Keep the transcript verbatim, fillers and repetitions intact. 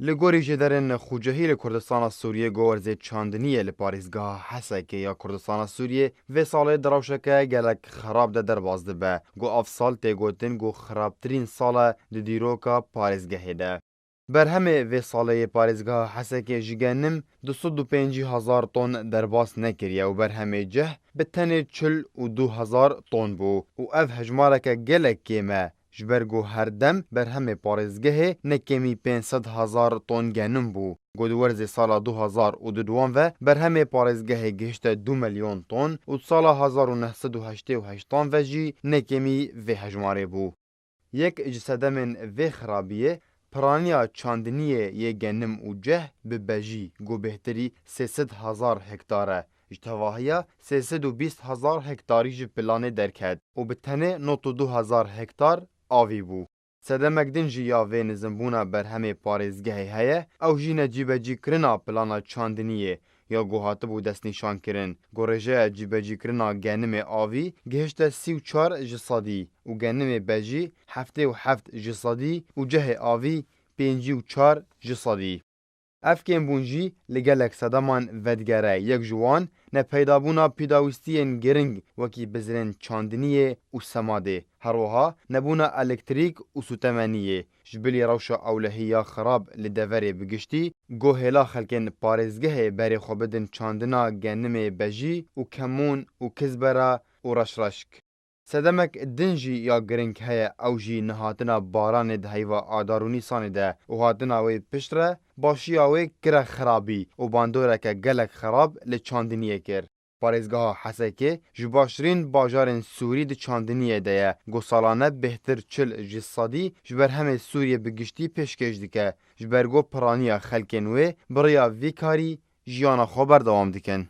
Li gorî jêderên xucehî li Kurdistana Sûriyê, go werzê çandiniyê li parêzgeha Hesekê ya Kurdistana Sûriyê vê salê di rewşeke gelek xerab de derbas dibe. Go ev sal tê gotin ku xerabtirîn sal e di dîroka parêzgehê de. Berhemê vê salê yê parêzgeha Hesekê ji genim du sed û pêncî hezar ton derbas nekiriye û berhemê ceh bi tenê çil û du hezar ton bû û ev hejmareke gelek kêm e. Ji ber ku her dem berhemê parêzgehê ne kêmî pênc sed hezar ton genim bû. Ku di werzê sala du hezar û duduan ve berhemê parêzgehê gihişte du milyon ton û di sala hezar û neh sed û heştê û heştan ve jî ne kêmî vê hejmarê bû. Yek ji sedemên vê xirabiyê, piraniya çandiniyê yê genim û ceh bi bejî, ku bêhtirî sê sed hezar hektar e. Ji tevahiya sê sed û bîst hezar hektarî ji planê derket û bi tenê nod û du hezar hektar avî bû. Sedemek din jî ya vê nizimbûna berhemê parêzgehê heye, ew jî necîbecîkirina plana çandiniyê ya ku hatibû destnîşankirin. Ku rêjeya cîbecîkirina genimê avî gihişte sî û çar ji sedî û genimê bejî heftê û heft ji sedî û cehê avî pêncî û çar ji sedî. Ev kêmbûn jî li gelek sedeman vedigere, yek ji wan nepeydabûna pêdawîstiyên giring wekî bizirên çandiniyê û semadê, her wiha nebûna elektrîk û sûtemeniyê. Ji bilî rewşa ewlehî ya xirab li deverê bi giştî, ku hêla xelkên parêzgehê berê xwe bidin çandina genimê bejî û kemûn û kizbera û reşreşk. Sedemek din jî ya giring heye, ew jî nehatina baranê di heyva Adar û Nîsanê de û hatina wê piştre başiya wê kire xirabî û bandoreke gelek xirab li çandiniyê kir. Parêzgeha Hesekê ji baştirîn bajarên Sûrî di çandiniyê de ye, ku salane bêhtir çil ji sedî ji berhemê Sûriyê bi giştî pêşkêş dike, ji ber ku piraniya xelkên wê bi rêya vî karî jiyana xwe berdewam dikin.